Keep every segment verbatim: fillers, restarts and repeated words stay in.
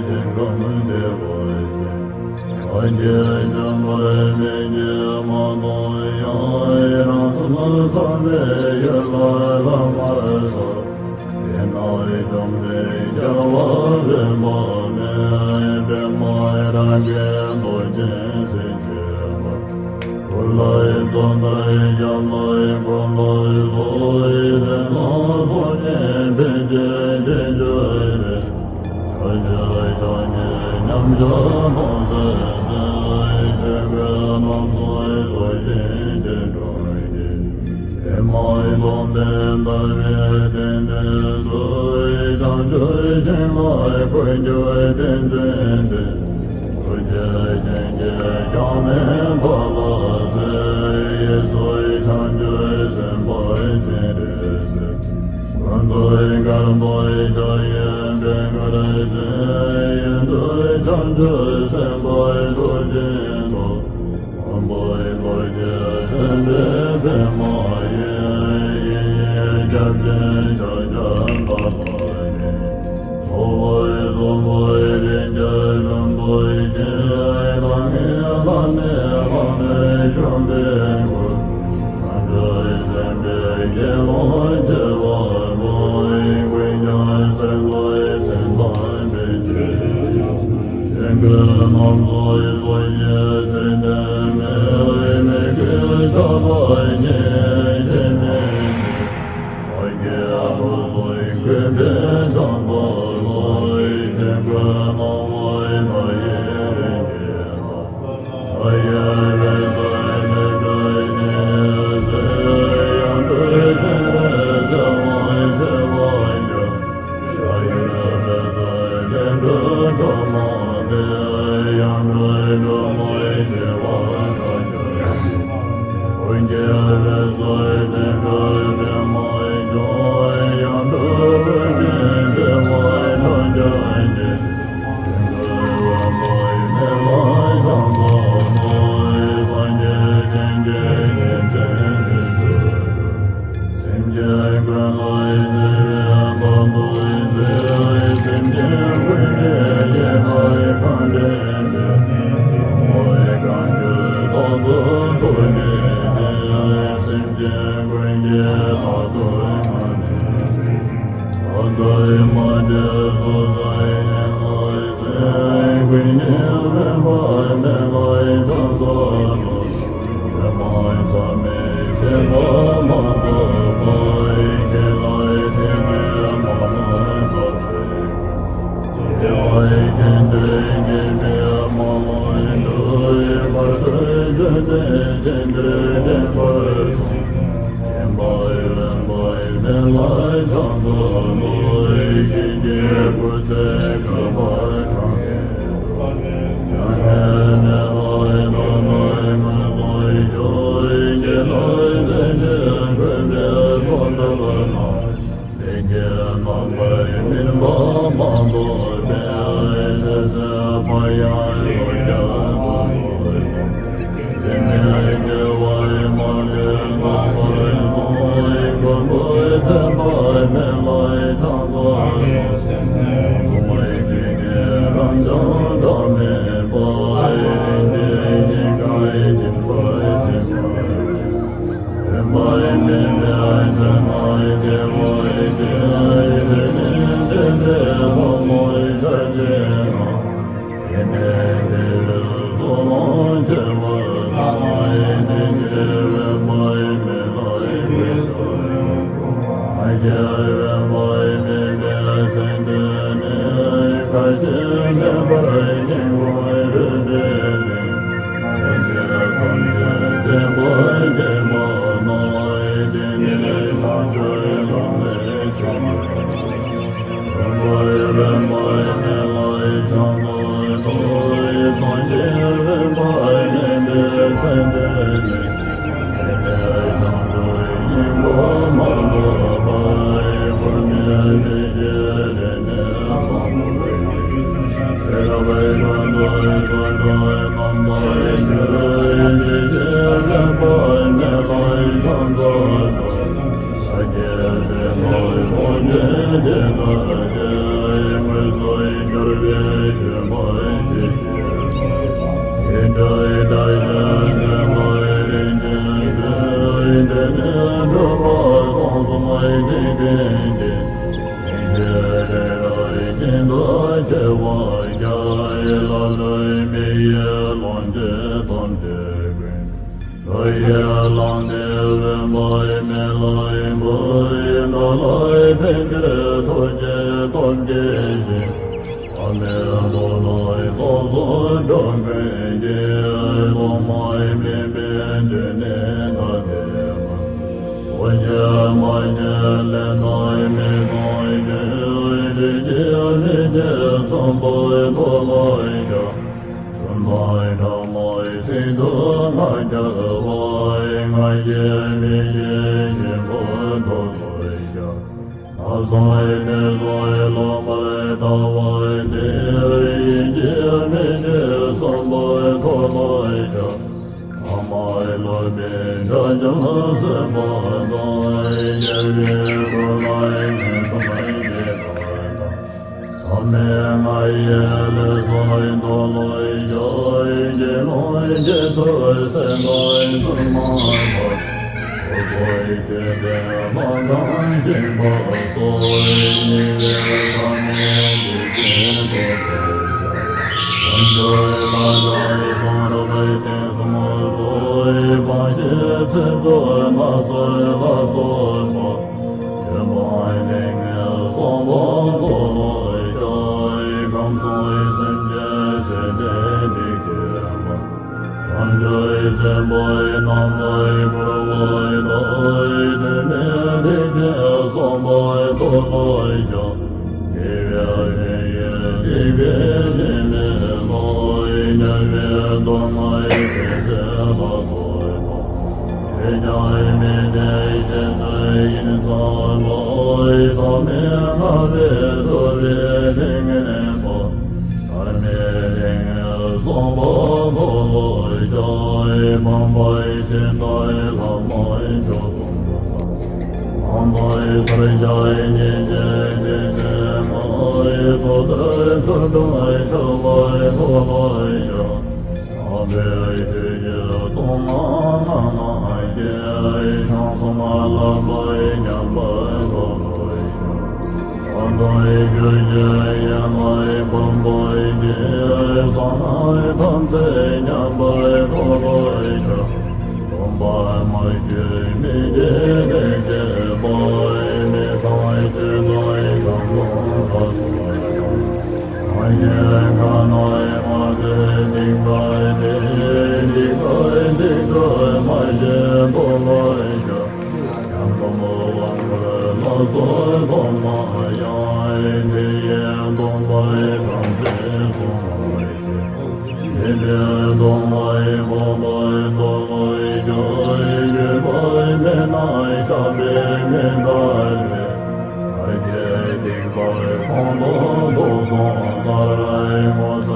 ཞིང་ཁམས་བདེ་བ་ཅན། ལྷ་བརྒྱ་འཆང་དཀར་མེ་བརྒྱད་མ་གཏོགས་ཡང་། རང་སེམས་ཚངས་པའི་ཡུལ་ལ་ལམ་མར་སོང་། དེ་ན་བཅོམ་ལྡན་རྒྱལ་བ་དཔོན་པོ་མེད། པདྨ་རཱ་གའི་རྡོ་རྗེ་སྲས་བཅས་པ། གུ་ལུ་ཙོ་ཏ་ཞབས་ལ་འཁོར་ལོ་སོགས། མཚན་བཟང་ཚོགས་གཉིས་ཕན་བདེ་རྒྱས་གྱུར་པའི། ཕྱོགས་བཅུའི་ཕྱོགས་བརྒྱད་ཉམས་ཆག་ནོར་སྲིད་ཀྱི། ཆོས་གོས་རྣམ་གསུམ་སྲོག་ཤིང་སྐྱེ་འགྲོ་ཡི། ཨེ་མ་ཡི་སྟོང་པའི་ཟླ་བའི་གདན་སྟེང་དུ། བྱང་ཆུབ་ཤིང་ལ་འཁོད་གྱུར་བསྟན་འཛིན་ཏེ། ཐུགས་རྗེ་ཅན་གྱིས་ཀྱང་ནི་བདག་ལ་གཟིགས། གཡས་སུ་བྱང་ཆུབ་སེམས་དཔའ་སྤྱན་རས་གཟིགས། སྐུ་མདོག་དཀར་པོ་ཕྱག་གཡོན་པད་དཀར་ཅན། གཡོན་དུ་བྱང་ཆུབ་སེམས་དཔའི་ཐུགས་རྗེའི་ཐོག། མཐོན་པོ་རྡོ་རྗེ་འཆང་དཔལ་མཚན་དཔལ་མོ་ཡི། ཡིད་བཞིན་སྐྱབས་ཆེན་ཕྱག་རྒྱ་འདབ་མ་ལྔ། ཚོགས་དཔལ་གསུམ་པོ་རིགས་བརྒྱ་ལྷུན་པོ་ཆེ། ལྷང་ངེ་ལྷམ་མེ་ལྷམ་མེར་བྱོན་པའི་སྐུ། བྱང་ཆུབ་སེམས་དཔའི་དགེ་སློང་བྱེ་བ་ཀུན། ཀུན་ཀྱང་གསན་དང་མཚན་དང་དཔེ་བྱད། ཆོས་གོས་རྣམ་གསུམ་སྲོག་ཤིང་ཚེ་འདས་མེད། མི་མཁས་ཆགས་པ་ཉེས་སྐྱེས་མེད་ཅིང་། བག་གི་ཐོག་སོགས་གུས་པས་ཕྱག་འཚལ་ལོ། ཆོས་གོས་སྣང་བ་མཐའ་ཡས་རིགས་བརྒྱད་པ། ཕྱག་གཡས་པའི་ས་ལས་འགྲོ་ཆེན་ཡེ་ཤེས། ཡང་འགྲོ་ཆེན་རེ་ཚེ་དབང་ཆེ་བ་བརྒྱ། ཕྱག་གཡོན་པའི་ས་ལས་འགྲོ་སྒྲོལ་མ་སྟེ། ཡང་འགྲོ་སྒྲོལ་མ་ཆེ་བ་བརྒྱ། དབུ་འགྱེད་པའི་ས་ལས་འགྲོ་པདྨ་འབྱུང་། ཡང་འགྲོ་དབུ་འགྱེད་ཆེ་བ་ཕྱག་རྒྱ་བརྒྱད། སྦྱོར་བའི་སྤྱོད་པ་ཇི་བྱེད་པ། ཡེ་གྲོལ་བདག་གཞན་འདྲེན་པའི་རིན་ཆེན་གདུང་། དེ་ནས་འགྲོ་བ་གང་བཟང་འཇིག་རྟེན་གྱི། སྙིང་རྗེ་རེ་རེ་བཞིན་དུ་ཆེ་བར་བརྒྱ། ལ་ལུའི་མིག་ཡིས་ལོངས་སྤྱོད་ཐམས་ཅད་ཀུན། ལྷ་ཡི་ལམ་ནས་དབེན་པར་མི་ལུས་པའི། འགྲོ་ལ་ཕན་ཕྱིར་ཐུགས་རྗེས་ཐོབ་བགྱིད་ཅིང་། ཐ་མལ་རྡོ་རྗེ་རྟོག་ཚོགས་འགྲོ་ཀུན་གྱི། ཐོག་མ་མེད་པའི་དུས་ནས་ད་ལྟའི་བར། སངས་རྒྱས་མ་སྐྱེས་ལས་ནི་མི་བྱུང་ཞིང་། ལུས་ཀྱི་མིག་གིས་བསམ་པ་མཐོལ་ལོ་བཤགས། བཙུན་མ་སྒྲོལ་མའི་ཚིག་ཏུ་ང་རྒྱལ་བ། ང་རྒྱལ་མེད་ཀྱི་ཞིང་པོ་མཐོལ་ལོ་བཤགས། ནགས་ཚལ་གནས་སུ་ལོག་པར་ལྟ་བ་སྟེ། ཡིད་ཀྱི་མིག་གིས་བསམ་པ་མཐོལ་ལོ་བཤགས། ཨ་མ་ལུས་པའི་དགྲ་རྐྱེན་སེལ་བ་དང་། རྒྱལ་བའི་སྐུ་ལ་ངན་སོང་སྐྱེ་བ་དང་། མཚམས་མེད་ལྔ་ཡི་ལས་བསགས་མཐོལ་ལོ་བཤགས། དགེ་སློང་དགེ་ཚུལ་སེམས་དཔའ་བཙུན་མ་དང་། སོ་སོའི་ཆོས་དད་ལྷ་དང་བཅས་པ་སོགས། ཉེ་བའི་ས་གནས་འཇིག་རྟེན་ཐོབ་པའི་ཕྱིར། དལ་འབྱོར་ལྷ་དང་གསུང་རབ་རྟེན་གསུམ་སོགས། སྤང་བྱའི་ཚིག་རྩུབ་སྨྲ་བརྗོད་ལ་སོགས་པ། ཆོས་སྤངས་ལས་ངན་བསགས་པ་མཐོལ་ལོ་བཤགས། ཁམས་གསུམ་སེམས་ཅན་ཟད་དེ་སྡིག་བྱས་པ། བྱང་ཆུབ་སེམས་དཔའི་རྣམ་པར་འཁོར་བ་དག། དོན་མེད་སྡིག་ཅན་བསགས་པ་མཐོལ་ལོ་བཤགས། དགེ་བའི་བཤེས་གཉེན་སྡིག་པའི་སྡིག་མེད་ལ། དམྱལ་བའི་སྡུག་བསྔལ་ཚེ་ཟད་ལ་སོགས་པ། དེས་ཀྱང་མི་བདེན་ཞེན་ཆགས་ཡིད་ཚིམ་པ། མཚམས་མེད་ལྔ་པའི་འཁྲུལ་པའི་གླིང་ངན་པ། ཐ་མལ་གླིང་བསགས་པ་མཐོལ་ལོ་བཤགས། ཕམ་པའི་ཤིང་རྟ་ལྷ་མ་མཆོག་གསུམ་དང་། ཕམ་པའི་ཚར་གཅོད་གཉེན་གྱི་སྡིག་ཅན་ལྔ། སོ་ཐར་ཚུལ་དང་ཆགས་པ་མཐོལ་ལོ་བཤགས། ཕམ་པའི་ཆོས་བརྒྱད་སྟོང་མང་ལྔ་ལྔ་བརྒྱ། ཆང་གསུམ་ལྷག་པར་མཉམ་པ་མཐོལ་ལོ་བཤགས། ཚངས་དང་རྒྱུ་ཞིང་ཡན་ལག་ཕམ་པ་བརྒྱད། གསང་སྔགས་ཐམས་ཅད་མཉམ་པར་མཐོལ་ལོ་བཤགས། སྟོང་པ་མ་བཅོས་མི་འགྱུར་ལས་སྐྱེས་པ། མི་ཚངས་སྤྱོད་དང་ཆང་འཐུང་ལ་སོགས་པ། གང་ཞིག་ཁ་ནས་སྨྲ་བའི་སྡིག་པ་སྟེ། སྡིག་པ་སྡིག་ཏུ་མ་སྐྱེས་མཐོལ་ལོ་བཤགས། ཉམས་ལེན་དབང་བསྐུར་ལ་སོགས་ཐོག་མ་ཡང་། དེ་ཡིས་སྟོང་པ་ཐམས་ཅད་བསྲུང་བར་བྱེད། སྲིད་པའི་སྡུག་བསྔལ་འཕོ་བ་མཐོལ་ལོ་བཤགས། གྱུར་པ་མེད་ན་ཆགས་པས་མི་འདའ་བའི། བར་ཆད་སྡིག་པ་གང་བློ་ལྡོག་སོང་ལྟར། ངོ་ཚ་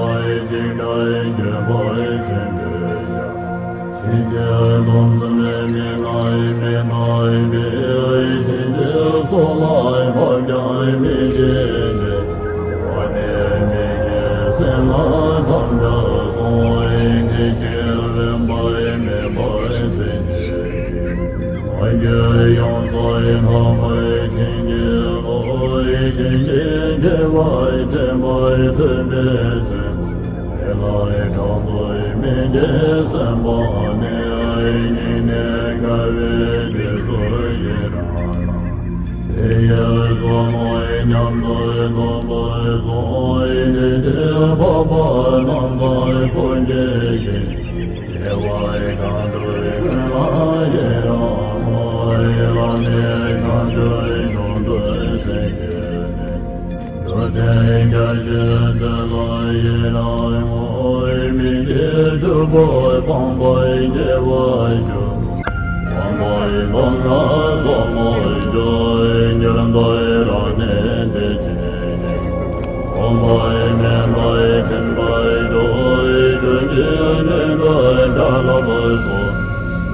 འཇིགས་སྐྲག་འགྱོད་པ་ཆེན་པོས་བཤགས། ཕྱིན་ཆད་སྡོམ་བརྩོན་མི་ནུས་མི་འདའ་བའི། ཕྱིན་ཆད་སྲོག་ལ་ཕབ་ཀྱང་མི་བྱེད་པའི། དབང་ནི་མེད་ཀྱི་སེམས་ལ་དམ་བཅའ་སོང་། དེ་ཕྱིར་དབེན་པར་མེད་པར་སེམས་བསྐྱེད་ཅིང་། མ་གྱུར་ཡོངས་སུ་དག་པར་བྱིན་གྱིས་རློབས། བྱིན་གྱིས་བརྒྱན་པ་དྲན་པ་ཐོས་པའི་ཚེ། དེ་ལ་དྲག་པོའི་མི་དགེ་སེམས་དཔའ་ནི། སྙིང་ནས་དགའ་བའི་རྗེས་སུ་ཡི་རང་ལ། དེ་ཡི་བསོད་ནམས་མཉམ་དུ་ཐོབ་པར་ཤོག། དེ་ཕྱིར་འཕགས་པ་རྣམས་དང་སངས་རྒྱས་ཀྱི། དགེ་བ་གང་འདུལ་ཀུན་ལ་ཡི་རང་ངོ་། བླ་མེད་བྱང་ཆུབ་མཆོག་ཏུ་སེམས་བསྐྱེད་ནས། འགྲོ་དོན་རྒྱ་ཆེར་མཛད་ལ་ཡི་རང་ངོ་། མི་དགེ་བཅུ་པོ་སྤངས་པའི་སྐྱེ་བ་བཅུ། སྤངས་པའི་ལམ་ལ་ཟབ་མོ་སྦྱོར། མྱུར་དུ་རབ་གནས་དེ་ཇི་བཞིན། སྤངས་པ་མེད་པར་ཕྱིན་པར་ཤོག། ཆོས་ཀྱི་སྙིང་པོ་དགྲ་ལྷ་སོགས།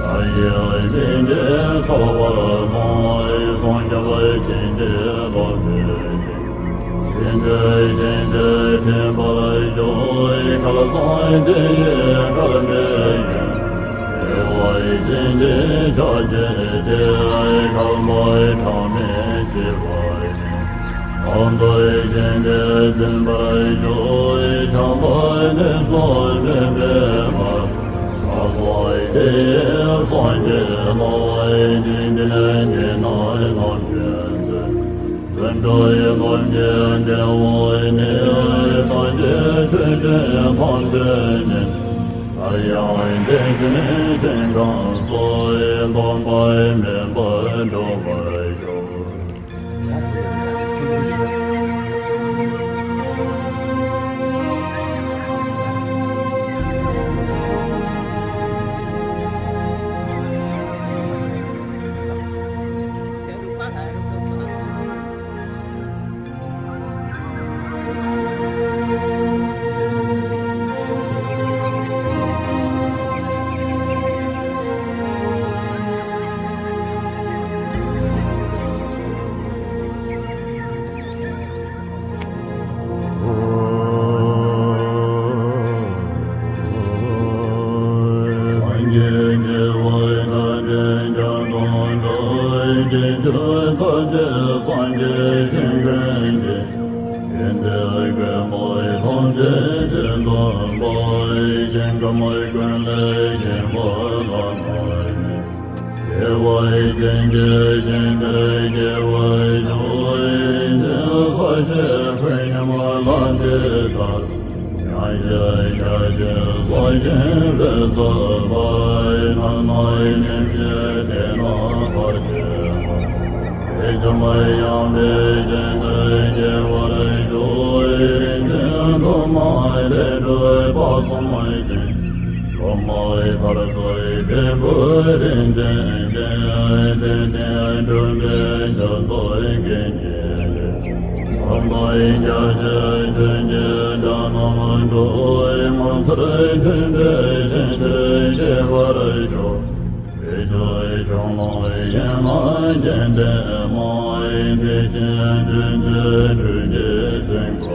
ལྷ་ཡི་སྡེ་བརྒྱད་ཚོགས་པར་མཐོང་། སངས་རྒྱས་བྱིན་གྱིས་རློབ་བྱེད་ཅིང་། སྲིད་པའི་ཞིང་དེར་ ཤེས་པར་ཤོག་གལ་སྲིད་དེ་ཡི་གལ་མེད་ཡིན། དེ་བས་ཅི་འདི་ཆ་ཅེས་ཏེ། གལ་མེད་གྲངས་མེད་ཅེས་པ་ཡིན། གང་འདོད་བཞིན་དུ་འཛིན་པར་ཤོག་ཆགས་པ་ནི་བཟོད་མི་ཕོད་པ། གལ་སྲིད་དེ་ཡི་སངས་རྒྱས་ལ། ཅི་འདི་ནི་འདི་ན་ལམ་ཆེན་ཚེ། བརྩོན་འགྲུས་ཡི་སྟོབས་ཀྱིས་བདེ་བ་ནི། སངས་རྒྱས་ཆོས་ཀྱི་ཐམས་ཅད་ཉིད། སླར་ཡང་བདེ་ཆེན་ཞིང་ཁམས་སུ། སྡོམ་པ་མེད་པར་འགྲོ་བར་ཤོག་སངས་རྒྱས་ཀྱི་དབང་དང་ལྡན་ཀྱང་དོན་དུ་དགེ་སྦྱོར་ཚར་གཅོད་སངས་རྒྱས་ཞིང་ཀུན་གྱི། ཡོན་ཏན་ཀུན་པོའི་ཐམས་ཅད་ཀྱི་སྟོན་པ། ཞིང་ཁམས་ཀུན་ལས་རྒྱལ་བ་བླ་ན་མེད། དེ་བས་ཀྱང་རྒྱལ་ཞིང་དེར་སྐྱེ་བར་ཤོག་རིན་ཆེན་གསལ་བྱེད་ཁོད་སྙོམས་ལ་འདི་ལྟར། མཉམ་གཞག་རྒྱ་ཆེན་གསལ་བྱེད་འོད་གསལ་ལ། རྣམ་སྣང་ཉིད་ཀྱི་དེ་ན་བར་ཆད་པ། དེ་ཙམ་ཡང་དེ་བཞིན་དུ་སྐྱེ་བར་ཤོག་རིན་ཆེན་ཐོག་མ་ལས་གྲུབ་པ་གསུམ་བཞིན། སློབ་མ་མཐར་སོན་སྐྱེས་བུ་རིན་ཆེན་ལྡན། དེ་ནས་སྒྲུབ་པའི་ཆོས་ཚོགས་དགེ་བསྙེན་ལས། བསམ་པ་རྒྱ་ཆེ་ཆོས་ཀྱི་སྒྲ་རྣམས་སྒྲོག་ངོ་མཚར་ཆེན་པོའི་ཞིང་དེར་སྐྱེ་བར་ཤོག་དེ་ཕྱིར་ཕྱོགས་རྣམས་ཡན་ལག་བརྒྱད་ལྡན་མ། དེ་བཞིན་ཐུགས་རྗེའི་ཁྲུས་ཀྱིས་བཙུན་པ་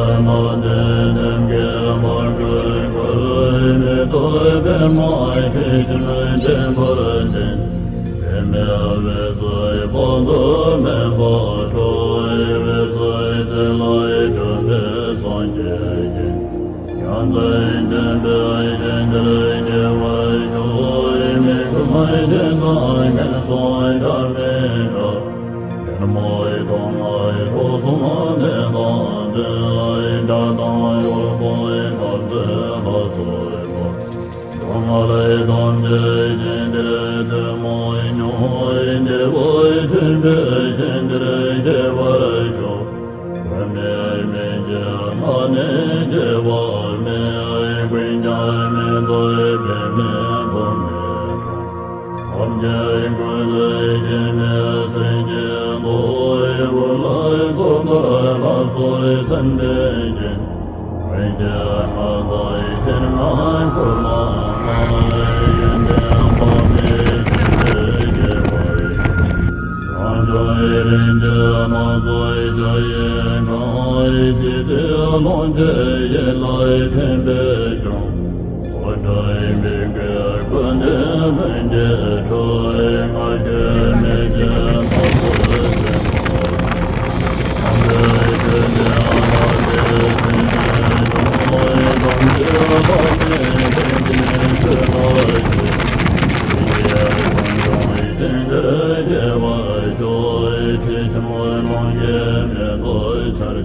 རྣམས། ལྷན་ཅིག་སྨྲ་སྟེ་ཐབས་མཁས་པ་ཀུན་བསྐུལ། མི་ལྡོག་པདྨ་དྲི་ཞིམ་ལྡན་པར་བསྟིམ། པདྨའི་འོད་ཟེར་དཔག་ཏུ་མེད་པ་འཕྲོ། འོད་ཟེར་ཚེ་ལས་གྲུབ་པའི་སངས་རྒྱས་ཀྱི། ཡང་རྩེ་ཆེན་པོའི་ཞིང་དེར་སྐྱེ་བར་ཤོག་མི་ཁོམ་རྒྱན་དང་ངན་སོང་འདྲ་མི་འདྲ། ཉོན་མོངས་དུག་ལྔའི་དུག་གསུམ་ནད་དང་ལྡན། དགྲ་དང་གཡོག་པོ་འཐབ་རྩོད་ལ་སོགས་པ། སྡུག་བསྔལ་ཐམས་ཅད་ཞིང་དེར་ཐོན་མ་མྱོང་། བདེ་བ་ཆེན་པོའི་ཞིང་དེར་སྐྱེ་བར་ཤོག་མགོན་མེད་མི་མཇེད་ལྔ་ནི་སྐྱེ་བ་མེད། ཀུན་ཀྱང་མི་སྡོད་པདྨའི་སྒོ་ནས་འཁྲུངས། ཐམས་ཅད་ཀུན་ལས་སྐྱེ་མེད་སེང་གེ་མདོག་དབུ་ལ་ཚོན་མདོག་ལ་སོགས་སེམས་དཔའི་རྒྱན། མངོན་ཤེས་ལྔ་དང་སྤྱན་ལྔ་འཁོར་ལྔ་མ། ཡོན་ཏན་དཔག་མེད་ཞིང་དེར་སྐྱེ་བར་ཤོག་རང་བྱུང་རིན་ཆེན་སྣ་ཚོགས་འཇའ་ཡིས་གང་། ཅི་སྟེ་ལོངས་སྤྱོད་ཡིད་ལ་ཐིམ་པས་ཀྱང་། ཚོགས་དྲུག་མི་མཁས་ཀུན་ནས་ལྷུན་གྱིས་གྲུབ། ང་རྒྱལ་མི་ཆེན་དམ་པའི་ཆོས་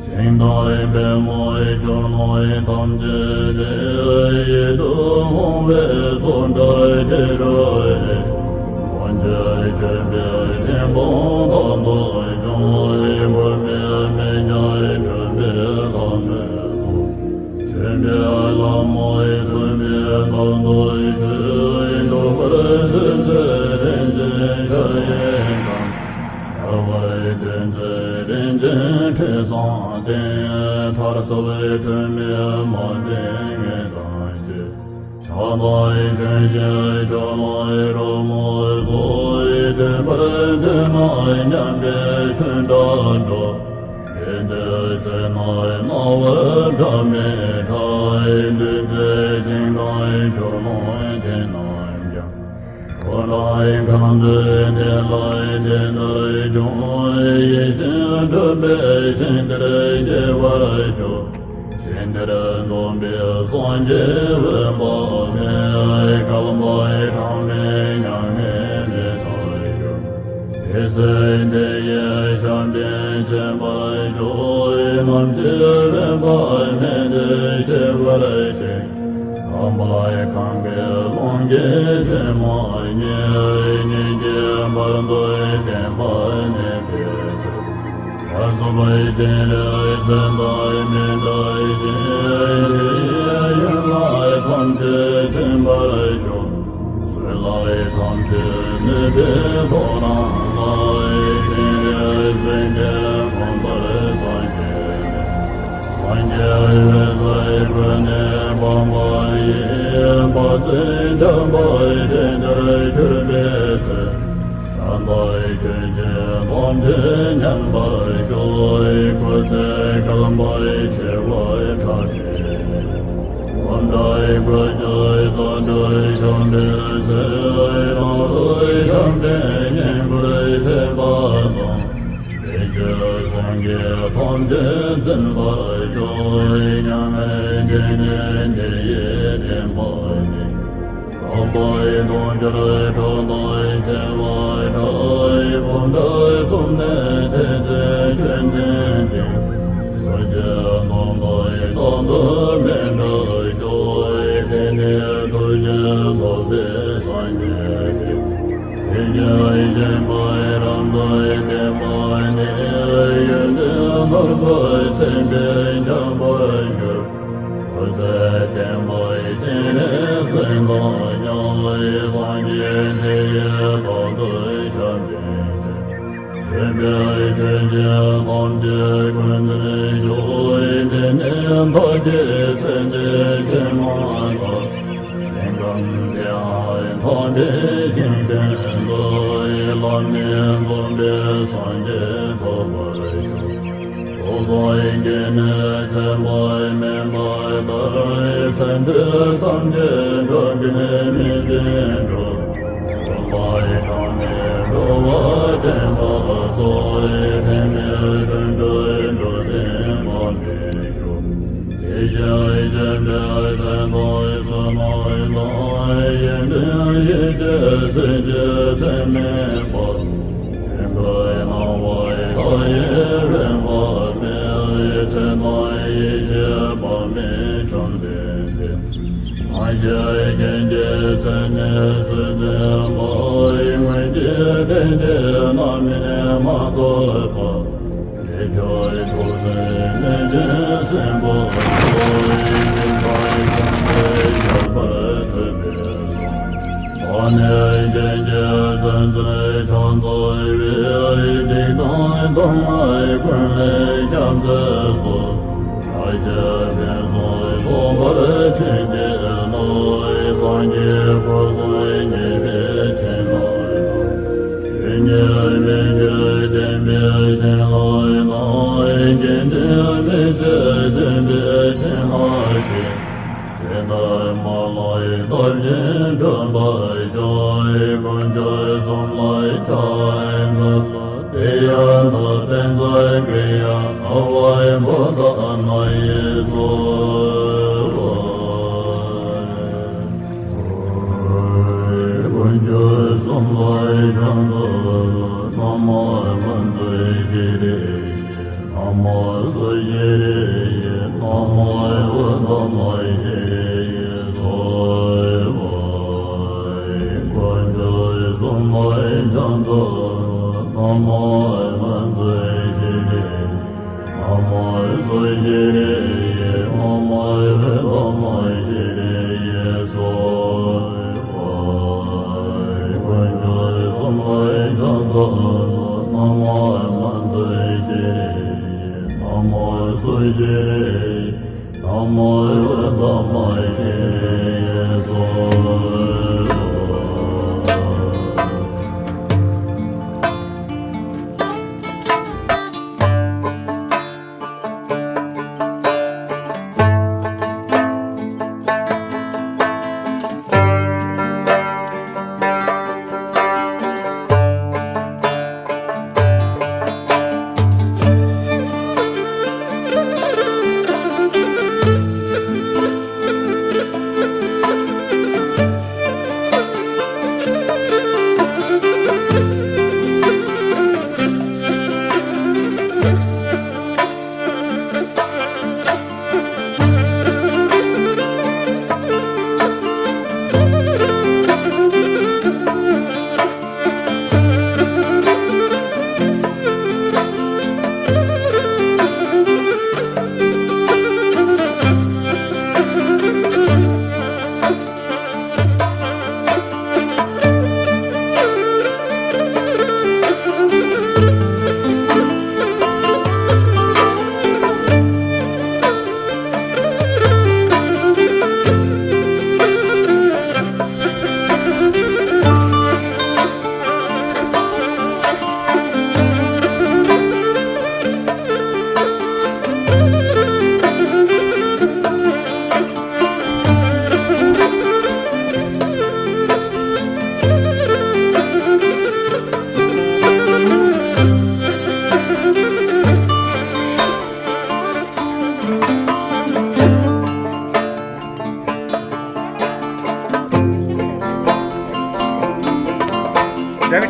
ཞིང་དང་པདྨའི་ཆོས་རྣམས་ཐམས་ཅད་དེ། ཡིད་དུ་འོང་བའི་ཚོགས་བྲལ་ཏེ་རོལ་ཏེ། ཐམས་ཅད་མཆོད་པའི་ཆེན་པོ་དག་ཏུ་སྦྱོང་བའི། མགོན་མེད་མི་ཉག་སྒྲུབ་པའི་བླ་མའི་ཚོགས། མཆོད་པའི་ལྷ་མོ་ཐུབ་པའི་དག་ཏུ་མཆོད། འགྲོ་བར་འདུད་མཛད་རིན་ཆེན་ཞལ་གྱི་འཛུམ། ཉལ་བར་འདུད་མཛད་རིན་ཆེན་ཁྲི་བཟང་སྟེང་། ཐར་སྲིད་ཐུབ་པའི་མ་ཏིང་ངེ་དང་བཅས། ཕྱག་དང་ཆུ་སྐྱེས་ཇོ་ནང་རོལ་མོ་སོགས། འདུད་པར་འདོད་ན་མཉམ་པའི་ཆོས་འདྲ་འགྲོ། དེ་འདྲ་ཚེ་ན་སྣང་བ་འཕྲ་མེད་འཕྲ། འདུ་འཛི་ཅིང་དང་ཕྱོགས་ལྷུང་དེ་རྣམས་ཀྱང་། འཁོར་དང་ཁམས་དུ་བདེ་ལ་བདེ་འདོད་འབྱུང་། ཡིད་བཞིན་འགྲུབ་པའི་ཞིང་དེར་སྐྱེ་བར་ཤོག། ཞིང་དེར་འཛོམས་པའི་སངས་རྒྱས་འོད་དཔག་མེད། བསྐལ་པ་གྲངས་མེད་མྱ་ངན་འདས་པར་ཤོག། དེ་ཚེ་དེ་ཡི་ཞབས་འདྲེན་བྱེད་པར་ཤོག། ནམ་ཞིག་དབེན་པ་མེད་དུ་གཤེགས་པར་ཤོག། ཁམས་པ་ཁམས་ཀྱི་ཀློང་གི་ཆོས་མང་ཉིད། ཉིད་ཀྱི་བར་དུ་བསྟན་པ་གནས་པའི་ཚེ། བར་གསུམ་པའི་སྤྱན་རས་གཟིགས་དང་མི་འབྲལ་ཞིང་། དེ་ཡི་ཡུལ་ལ་ཐམས་ཅད་ཐིམ་པར་ཤོག། བསོད་ནམས་ཐམས་ཅད་ནུས་པའི་ཐོག་རང་ལ། སྤྱན་རས་གཟིགས་དེ་མངོན་པར་སངས་རྒྱས་ནས། སངས་རྒྱས་འོད་ཟེར་ཀུན་ནས་འབར་བ་ཡིས། དཔག་ཚད་འཇོམས་པ་ཞིང་དེར་གྱུར་པའི་ཚེ། ཕྱག་འཚལ་ཆོས་ཀྱི་ཐམས་ཅད་མཉམ་པར་སྤྱོད། སྐུ་ཚེ་བསྐལ་པ་བྱེ་བ་ཕྲག་ཁྲི་ནས། འཁོར་དང་བསྐལ་བརྒྱའི་རྩ་བྲལ་བྱོན་པའི་ཚེ། ལྷ་ཀླུ་ཞབས་འདྲེན་བསྙེན་བཀུར་བྱེད་པ་དང་། དེ་ཕྱིར་སངས་རྒྱས་ཐམས་ཅད་འཛིན་པར་ཤོག། མྱ་ངན་འདས་ནས་དེ་ཡི་བསྟན་པ་ནི། དམ་པའི་དུང་ཕྱུར་ཁྲག་དང་བཅས་པ་ཕྲ། བུམ་པ་གསུམ་ནི་ཐལ་ཚེ་ཆོས་འཛིན་ཅིང་། ཐུགས་རྗེ་དམ་པའི་རྟག་ཏུ་མི་འབྲལ་ཤོག། དེ་ནས་ཐུགས་རྗེ་ཐོབ་པའི་སངས་རྒྱས་ཏེ། དེ་བཞིན་གཤེགས་པའི་རབ་ཏུ་བརྟན་པ་ནི། ཡོན་ཏན་ཕུན་སུམ་ཚོགས་པའི་ཁྱབ་པར་འགྱུར། སྐུ་ཚེ་བརྟན་པའི་སྤྱན་རས་གཟིགས་དང་མཉམ། སངས་རྒྱས་དེ་ཡི་བདག་ཏུ་ཞབས་འདྲེན་བྱེད། མཆོད་པའི་ཆོས་ཀྱི་ཐམས་ཅད་ཀུན་འཛིན་ཤོག། དེ་ནས་བདག་གིས་ཚེ་འདིའི་ཕྱིར་མ་འདའ། ཞིང་ཁམས་དེའང་ཐོབ་པའི་ཞིང་ཆེན་དུ། བླ་མེད་འཛོམས་པའི་སངས་རྒྱས་ཐོབ་པར་ཤོག། ཚོགས་བསགས་རྒྱུ་ནི་ཚེ་དཔག་མེད་པ་ལྟར། ཚེ་འདི་ཐམས་ཅད་འགྲོ་ཀུན་མི་བདེན་འགྲོ། འཁོར་བའི་གྲངས་མེད་འགྲོ་བ་འདྲེན་པ་སོགས། ཕན་མེད་ལྷུན་གྲུབ་འགྲོ་དོན་ལ་མི་ཞུགས། དེ་བཞིན་གཤེགས་པའི་ཚེ་དང་བསོད་ནམས་དང་། ཡོན་ཏན་ཡེ་ཤེས་སྲིད་ཀྱི་ཚད་མེད་པ། ཆོས་འཁོར་སྣང་བ་མཐའ་ཡས་འོད་དཔག་མེད། ཚེ་དང་ཡེ་ཤེས་དཔག་མེད་བཅོམ་ལྡན་འདས། སངས་རྒྱས་མཁྱེན་བརྒྱའི་ཚད་མས་སུ་འཛིན་པ། སྔོན་གྱི་ལས་འབྲས་རྣམ་སྨིན་མ་ཐོབ་པ། དེ་ཕྱིར་ཐུགས་བརྩེ་ནན་ཅིང་སེམས་པ་སོགས། སྦྱིན་པ་གང་བྱས་ཁྱབ་པར་མཛད་པའི་གསུང་། ད་ནི་རྒྱལ་བརྒྱའི་བཙན་འཛུལ་ཕྱག་འཚལ་བས། སྡིག་དང་སྡུག་བསྔལ་ཀུན་ལས་སྐྱབས་མཛད་སོ། བཀྲ་ཤིས་ཕུན་སུམ་ཚོགས་པར་བྱིན་གྱིས་རློབས། སངས་རྒྱས་སྐུ་གསུམ་བརྙེས་པའི་བྱིན་རླབས་དང་། ཆོས་ཉིད་མི་འགྱུར་བདེན་པའི་བྱིན་རླབས་དང་། དགེ་འདུན་མི་ཕྱེད་བདེན་པའི་བྱིན་རླབས་ཀྱིས། ཚེ་འདི་མ་ལུས་རྟག་བཞིན་འགྲུབ་པར་ཤོག། དཀོན་མཆོག་གསུམ་ལ་ཕྱག་འཚལ་ལོ། དེ་ཡང་དག་པའི་མཛད་ཀྱི་ཡང་། ལྟ་བ་པོ་ཏ་ན་ཡེ་སོགས། དཀོན་མཆོག་གསུམ་ལ་ཕྱག་འཚལ་ལོ། ན་མོ་ཕུན་ཚོགས་ཤྲཱི་ཡེ། ན་མོ་སུ་ཤྲཱི་ཡེ། ན་མོ་ཨུཏྟ་མ་ཤྲཱི་ཡེ་སྭཱ་ཧཱ། དཀོན་མཆོག་གསུམ་ལ་ཕྱག་འཚལ་ལོ། ན་མོ་ཕུན་ཚོགས་ཤྲཱི་ཡེ། ན་མོ་སུ་ཤྲཱི་ཡེ། ན་མོ་ཨུཏྟ་མ་ཤྲཱི་ཡེ་སྭཱ་ཧཱ། དཀོན་མཆོག་གསུམ་ལ་ཕྱག་འཚལ་ལོ། ན་མོ་ཕུན་ཚོགས་ཤྲཱི་ཡེ། ན་མོ་སུ་ཤྲཱི་ཡེ། ན་མོ་ཨུཏྟ་མ་ཤྲཱི་ཡེ་སྭཱ་ཧཱ།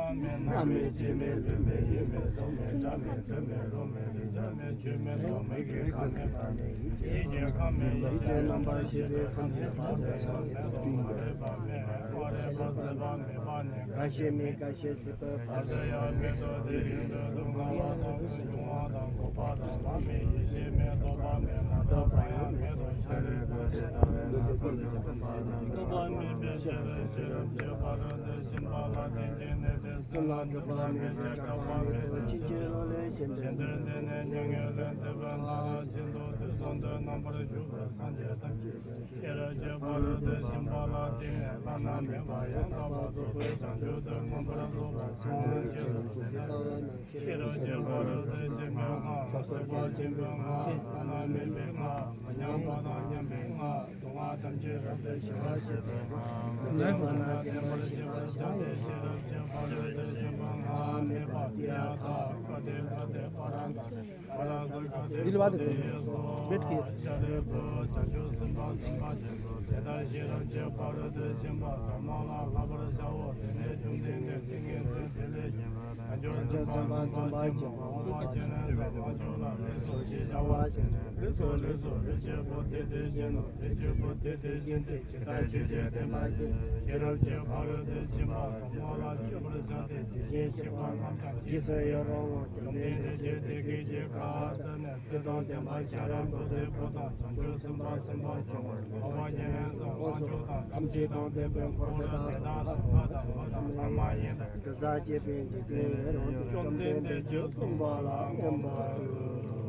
བ་མེད། སྣང་མེད་བྱེད་མེད་ལྷོད་མེད་ཡེངས་མེད་རྫོགས་མེད་སྐྲག་མེད་ཁྲོས་མེད་རོ་མེད་རེག་བྱ་མེད་ཆོས་མེད་རྟོག་མེད་ཀྱི་ཁམས་མེད་པ་ནི་ཡེ་ཤེས་ཀྱི་ཁམས་མེད་ཡེ་ཤེས་རྣམ་པར་ཤེས་པའི་ཁམས་མེད་པ་མེད་དོ། མ་རིག་པ་མེད། མ་རིག་པ་ཟད་པ་མེད་པ་ནི་འགའ་ཞིག་མེད། འགའ་ཞིག་སྲིད་པའི་བར་དུ་ཡང་མེད་དོ། དེ་ཡུན་དུ་སྡུག་བསྔལ་བ་དང་འབྱུང་བ་དང་འགོག་པ་དང་བླ་མེད་ཡེ་ཤེས་མེད། རྟོག་པ་མེད། མ་རྟོགས་པ་ཡང་མེད་དོ། ཤཱ་རིའི་བུ་དེ་ལྟ་བས་ན་བསམ་གྱིས་མི་ཁྱབ་པ་ཡི་ཤེས་རབ་ཀྱི་ཕ་རོལ་ཏུ་ཕྱིན་པ་ལ་བརྟེན་ཅིང་གནས་ཏེ། སེམས་ལ་སྒྲིབ་པ་མེད་པས་སྐྲག་པ་མེད་དོ། ཕྱིན་ཅི་ལོག་ལས་གཞན་པའི་ལམ་མེད་དོ། གཞན་དོན་དེ་ནི་མྱ་ངན་ལས་འདས་པའི་ལྷ་རབ་ཅན་དང་དུས་གསུམ་དུ་རྣམ་པར་བཞུགས་པའི་སངས་རྒྱས་ཐམས་ཅད་ཀྱི་ཤེས་རབ་ཀྱི་ཕ་རོལ་ཏུ་ཕྱིན་པ་ལ་བརྟེན་ནས་བླ་ན་མེད་པ་ཡང་དག་པར་རྫོགས་པའི་བྱང་ཆུབ་ཏུ་མངོན་པར་རྫོགས་པར་སངས་རྒྱས་སོ། ཤེས་རབ་ཀྱི་ཕ་རོལ་ཏུ་ཕྱིན་པའི་སྔགས་ཟད་པར་བྱེད་པའི་སྔགས་བླ་ན་མེད་པའི་སྔགས་མ་ཉམས་པ་དང་མཉམ་པའི་སྔགས་སྡུག་བསྔལ་ཐམས་ཅད་རབ་ཏུ་ཞི་བར་བྱེད་པའི་སྔགས་མི་ལྡན་པ་དང་ལྡན་པར་བྱེད་པར་བྱ་སྟེ། ཤེས་རབ་ཀྱི་ཕ་རོལ་ཏུ་ཕྱིན་པའི་སྔགས་མེ་བྷཱ་ཏྱ་ཐཱ། ག་ཏེ་ག་ཏེ་པཱ་ར་ག་ཏེ་པཱ་ར་ས་ག་ཏེ་བྷཱུ་ཏེ་ཡེ་སྭཱ་ཧཱ། ཤཱ་རིའི་བུ་བྱང་ཆུབ་སེམས་དཔའ་སེམས་དཔའ་ཆེན་པོ་དེ་དག་ཤེས་རབ་ཀྱི་ཕ་རོལ་ཏུ་ཕྱིན་པ་ཟབ་མོ་ལ་བསླབ་པར་བྱའོ། དེ་ནས་བཅོམ་ལྡན་འདས་ཏིང་ངེ་འཛིན་དེ་ལས་བརྒྱན་པ་དང་ བྱང་ཆུབ་སེམས་དཔའ་སེམས་དཔའ་ཆེན་པོ་དབང་པོ་སྐྱེས་ནས་སུ་ཞེས་བྱ་བ་ཞིག་ནས། ལུས་སོ་ལུས་སོ། ལུས་ཀྱི་བུ་དེ་དེ་བཞིན་ནོ། ལུས་ཀྱི་བུ་དེ་དེ་བཞིན་ཏེ། ཇི་ལྟར་ཆོས་ཀྱི་དེ་ལ་སྐྱེས་ཤེས་རབ་ཀྱི་ཕ་རོལ་ཏུ་ཕྱིན་པ་ཟབ་མོ་ལ་སྤྱོད་པར་བྱ་སྟེ། དེ་བཞིན་གཤེགས་པ་རྣམས་ཀྱང་རྗེས་སུ་ཡི་རང་ངོ་། བཅོམ་ལྡན་འདས་ཀྱིས་དེ་སྐད་ཅེས་བཀའ་སྩལ་ནས། ཚེ་དང་ལྡན་པ་ཤ་ར་བུ་དེ་བུ་དང་། བྱང་ཆུབ་སེམས་དཔའ་སེམས་དཔའ་ཆེན་པོ་འཕགས་པ་སྤྱན་རས་གཟིགས་དབང་ཕྱུག་དང་། ཐམས་ཅད་དང་ལྡན་པའི་འཁོར་དེ་དག་ལ་ཕྱག་འཚལ་ལོ། དྲི་ཟ་བཅས་པའི་འཇིག་རྟེན་ཡི་རང་དུ་བཅོམ་ལྡན་འདས་ཀྱིས་གསུངས་པ་ལ་མངོན་པར་བསྟོད།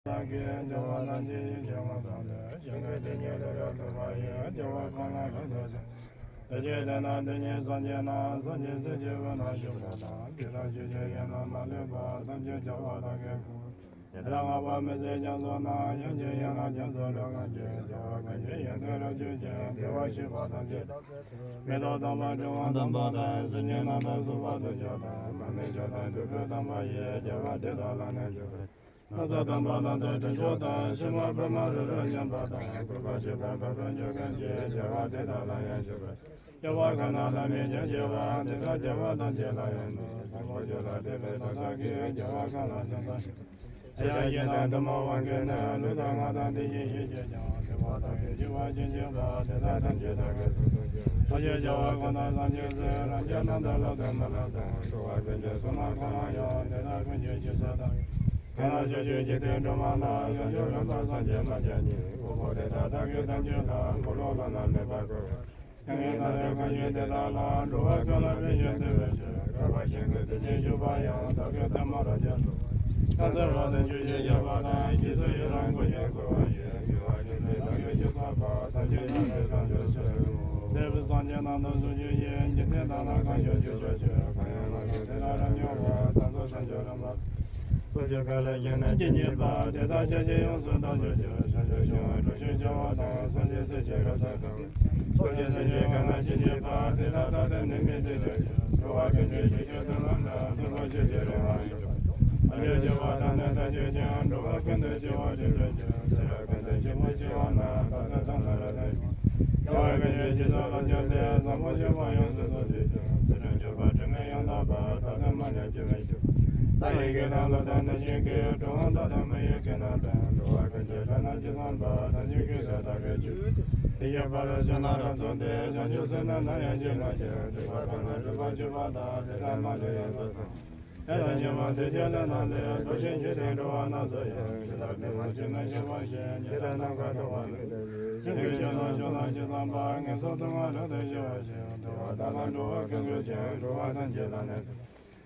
བདག་གིས་བདེ་བ་ཐམས་ཅད་ཡིད་ཀྱིས་བསྔོ་བསམས་ཏེ། གཞན་གྱི་དོན་གཉིས་ལ་ཡང་དག་པ་ཡི་བདེ་བ་གང་ལ་ལྷག་པར་སྤྱད། དེ་ཕྱིར་དེ་ན་དེ་ཉིད་སངས་རྒྱས་རྣམས་སངས་རྒྱས་སྲས་ཀྱི་དབུས་ན་བཞུགས་པ་དང་། དེ་དག་ཆོས་ཀྱི་དབྱིངས་རྣམས་མ་ལུས་པ་ཐམས་ཅད་རྒྱལ་བ་དག་གི་གོ་འཕང་། ཡི་དྭགས་ལྔ་པ་མི་ཚེ་རྒྱ་མཚོ་རྣམས། དབྱིངས་ཀྱི་ཡན་ལག་རྒྱ་མཚོ་ལས་གང་བྱོན། རྒྱལ་བ་ཀུན་གྱི་ཡོན་ཏན་རབ་བརྗོད་ཅིང་། བདེ་བར་གཤེགས་པ་ཐམས་ཅད་རྟག་ཏུ་མི་རྟག་དམ་པ་གྲུབ་དབང་དམ་པ་དང་། སེམས་ཅན་རྣམས་ལ་གསོལ་བ་འདེབས་ཕྱིར་དང་། མ་ནིང་མཆོག་དང་སྒྲུབ་པའི་དམ་པ་ཡིས། རྒྱལ་བ་དེ་དག་ལ་ནི་མཆོད་པར་ཞུ། ན་བཟའ་དམ་པ་དང་དུས་མཐུན་མཆོག་དང་། ཕྱེ་མ་ཕུར་མ་རུ་རུ་མཉམ་པ་དང་། སྐུད་པ་ཕྱེད་པ་ཕུར་བུས་འཇུ་མཁན་གྱི། རྒྱལ་བ་དེ་དག་ལ་ཡང་མཆོད་པར་ཞུ། རྒྱལ་བ་གང་ལ་ལྷ་མིན་སྐྱེ་བ་དེ་དག་རྒྱལ་བ་ཐམས་ཅད་ལ་ཡང་མཆོད་པར་ཞུ། དང་པོ་ཆོས་ལ་དད་པའི་བློ་དག་གིས། རྒྱལ་བ་གང་ལ་བྱམས་པར་ཞུ། ཡ་ཡ་ཡི་དང་གཏུམ་མོ་དབང་གིས་ནི། ལུས་དང་ངག་དང་ཡིད་ཀྱི་ཡིད་ཀྱིས་ཀྱང་། བདེ་བ་དག་གིས་སྐྱེ་བ་ཅི་མཆིས་པ། དེ་དག་ཐམས་ཅད་བདག་གིས་སོ་སོར་ཕྱུང་། ཐུགས་རྗེ་རྒྱལ་བ་ཀུན་བཟང་སངས་རྒྱས་སྲས། རང་རྒྱལ་རྣམ་དག་ལག་ཏུ་མ་བླངས་དང་། འགྲོ་བ་ཀུན་གྱི་བསོད་ནམས་གང་ཡང་། དེ་དག་ཀུན་གྱི་རྗེས་སུ་བདག་གིས། གང་ལ་ཕྱོགས་བཅུའི་འཇིག་རྟེན་སྒྲོན་མ་ལ། བྱང་ཆུབ་ལྷུན་པ་སངས་རྒྱས་མ་ཁྱབ་ཉིད། དངོས་པོ་དེ་དག་བདག་གིས་ཐམས་ཅད་ལ། འཁོར་ལོ་བླ་ན་མེད་པར་བསྐོར་བ། མྱ་ངན་འདའ་བའི་གང་ཞིག་དེ་དག་ལ། འགྲོ་བ་ཀུན་ལ་ཕན་ཞིང་བདེ་བའི་ཕྱིར། དགའ་བ་བཞིན་དུ་དེ་ཉིད་བཞུགས་པ་ཡང་། བདག་གི་ཐུན་མོང་རབ་འབྱམས་སུ། ཕྱག་འཚལ་བ་དང་བཅས་ཀྱིས་བཤགས་པ་དང་། རྗེས་སུ་ཡི་རང་སྐུ་ཡི་བསྐུལ་བ་ཡིས། དགེ་བ་ཅི་སྤྱད་བདག་གིས་ཅི་བསགས་པ། ཐམས་ཅད་རྣམ་གྲོལ་དང་འདོད་ཕྱིར་རོ། འདས་པའི་སངས་རྒྱས་རྣམས་དང་ཚོགས་མཆོག་ཡིས། འཇིག་རྟེན་དག་ལ་གང་བྱུང་ཆོས་སྤྱོད་ཕྱིར། གང་ཡང་མ་གསུངས་དེ་དག་རབ་སྨྲས་པ། ད་ཚོགས་བྱང་ཆུབ་རིམ་པ། ཚོགས་ཀྱི་ཁ་ལས་ཞལ་ནས་ཇི་སྙེད་པ། དེ་དག་ཕྱག་རྒྱའི་ཡོངས་སུ་བདག་སྤྱོད་ཕྱིར། བྱང་ཆུབ་ཤིང་དྲུང་ཞིང་བྱ་བ་དང་། སངས་རྒྱས་སྲས་ཀྱི་རབ་ཏུ་བསྟེན། ཚོགས་ཀྱི་སེམས་ཅན་གང་ལ་ཇི་སྙེད་པ། དེ་དག་རྟག་ཏུ་ནད་མེད་བདེ་སྤྱོད་ཕྱིར། འགྲོ་བ་ཀུན་གྱི་སྤྱོད་ཕྱིར་མཐུན་ལམ་དང་། མཐུན་པར་སྤྱོད་ཕྱིར་རིང་བར་གཤེགས་པ། ལས་བྱེད་པ་དང་ནི་ལྟ་སྤྱོད་ཅན། འགྲོ་བ་ཀུན་ཏུ་སྐྱེ་བ་སྒྲིབ་སྒྲིབ་ཅན། ཚེ་རབས་ཀུན་ཏུ་སྐྱེ་བ་སྐྱེ་བ་ན། བར་དོ་ཐ་མ་ར་དང་། དགེ་བ་ཀུན་གྱི་རྗེས་སུ་བསླབ་བྱ་སྟེ། བཟང་པོ་སྤྱོད་པ་ཡོངས་སུ་རྫོགས་སྤྱོད་ཅན། ཚུལ་ཁྲིམས་སྤྱོད་པ་དྲི་མེད་ཡང་དག་པ། བར་དོ་མ་ལུས་སྤྱོད་པའི་ཕྱིར། ལྷ་ཡི་སྐད་དང་ཀླུ་དང་གནོད་སྦྱིན་སྐད། འགྲོ་བ་མཐའ་དག་མི་ཡི་སྐད་རྣམས་དང་། འགྲོ་བ་ཀུན་གྱི་སྒྲ་རྣམས་ཇི་ཙམ་པ། ཐམས་ཅད་སྐད་དུ་བདག་གིས་ཆོས། དེ་ཡི་བར་དུ་གཅིག་ན་རབ་རྫོགས་ཏེ། བྱང་ཆུབ་སེམས་ནི་ནམ་ཡང་བརྗེད་མ་གྱུར། སྒྲིབ་པ་དག་ནི་སྒྲིབ་པར་གྱུར་པ་དག་དེ་དག་མ་ལུས་ཡོངས་སུ་བཟུང་། དེ་དག་ཉོན་མོངས་དུས་ཀྱི་ལས་རྣམས་ལས། འགྲོ་ཞིང་འཇིག་རྟེན་འགྲོ་བ་རྣམས་སུ་ཡང་། ཇི་ལྟར་མི་འོང་ཇི་སྙེད་སྐྱེ་བ་བཞིན། ཇི་ལྟར་ནམ་མཁའ་མཐོང་བ་མིན། ཇི་སྙེད་ཅི་ལ་སྤྱོད་ལ་ཇི་ཙམ་པ། ངན་སོང་དུ་མ་རབ་ཏུ་སྐྱེ་བ་བཞིན། དུ་བ་དག་ལ་འགྲོ་བ་ཀུན་འགོད་ཅིང་། འགྲོ་བ་ཐམས་ཅད་ལ་གནས་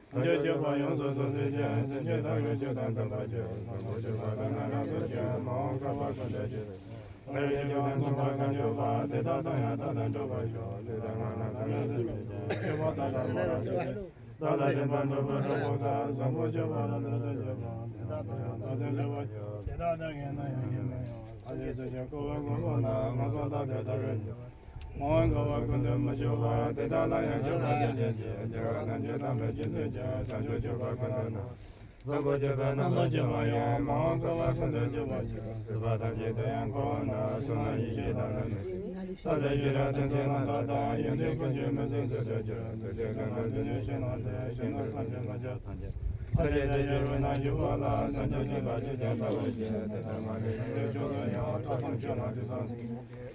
ཐམས་ཅད་སྤྱོད་པ་ཡོངས་སུ་རྫོགས་སྤྱོད་ཅན། སེམས་ཅན་ཐམས་ཅད་ཆོས་དང་མཐུན་པར་སྤྱོད། བཟང་པོ་སྤྱོད་པ་དག་ནི་རབ་རྫོགས་ཤིང་། མ་འོངས་བསྐལ་པ་ཀུན་ཏུ་སྤྱོད། ལྷ་ཡི་སྤྱོད་པ་དང་མཐུན་པ་གང་སྤྱོད་པ། དེ་དག་དང་ཡང་དག་ཏུ་འགྲོགས་པར་ཤོག་ལུས་དང་ངག་དང་ཐམས་ཅད་སེམས་ཅན། སྤྱོད་པ་དག་ལ་མ་རབས་ཏུ་སྐྱེ། བདག་ལ་བརྟེན་པ་འགྲོ་བའི་གྲོགས་པོ་དག་བཟང་པོ་སྤྱོད་པ་རབ་ཏུ་སྤྱོད་པ། དེ་དག་དང་ཡང་དག་ཏུ་འགྲོགས་པར་ཤོག་དེ་དག་དག་གིས་ནི་ཡོན་གྱིས་མི་གཡོ། ཐམས་ཅད་སེམས་ཅན་འཁོར་བའི་མགོན་པོ་རྣམས། ངན་སོང་མཐར་ཐུག་ཐར་བའི་ཕྱིར། མ་འོངས་བསྐལ་པ་ཀུན་ཏུ་མི་སྐྱོ་བ། དེ་དག་ལ་ཡང་སྐྱོབ་པར་བྱེད་ཅིང་། སྐྱེ་བ་ཐམས་ཅད་ཐར་པའི་རྒྱུར་མཛད་ཅིང་། བྱང་ཆུབ་སྤྱོད་པ་ཀུན་ཏུ་བསྔོ། བཟང་པོ་སྤྱོད་པ་རྣམ་པར་སྤྱོད་པ་ཡང་། མ་འོངས་བསྐལ་པ་ཀུན་ཏུ་སྐྱོབ་པར་ཤོག་སྲིད་པ་ཐམས་ཅད་དུ་ཡང་འཁོར་བ་ན། བསོད་ནམས་ཡེ་ཤེས་དང་ལྡན་པའི། ལྷ་དང་ཤེས་རབ་དྲིན་ཅན་རྣམས་དག་དང་། ཡོན་ཏན་ཀུན་གྱི་མིང་ཚིག་ཚུལ་དུ་གྱུར། ཐུགས་རྗེ་ཀུན་དང་རྗེས་འཇུག་ཕྱིར་ལྡོག་སྟེ། གཞན་དོན་བསམ་གྱིས་མི་ཁྱབ་ཐམས་ཅད། ཐམས་ཅད་དེ་ཡི་དབུས་ན་བཞུགས་པ་ལ། སེམས་ཅན་ཚངས་པ་ཇི་བཞིན་ལྟ་བར་བྱེད། དེ་ལྟར་མ་ལུས་ཡོན་ཏན་མཆོག་ཏུ་ཡང་། ཐོས་བསམ་ཆོས་རྣམས་དུས་གསུམ་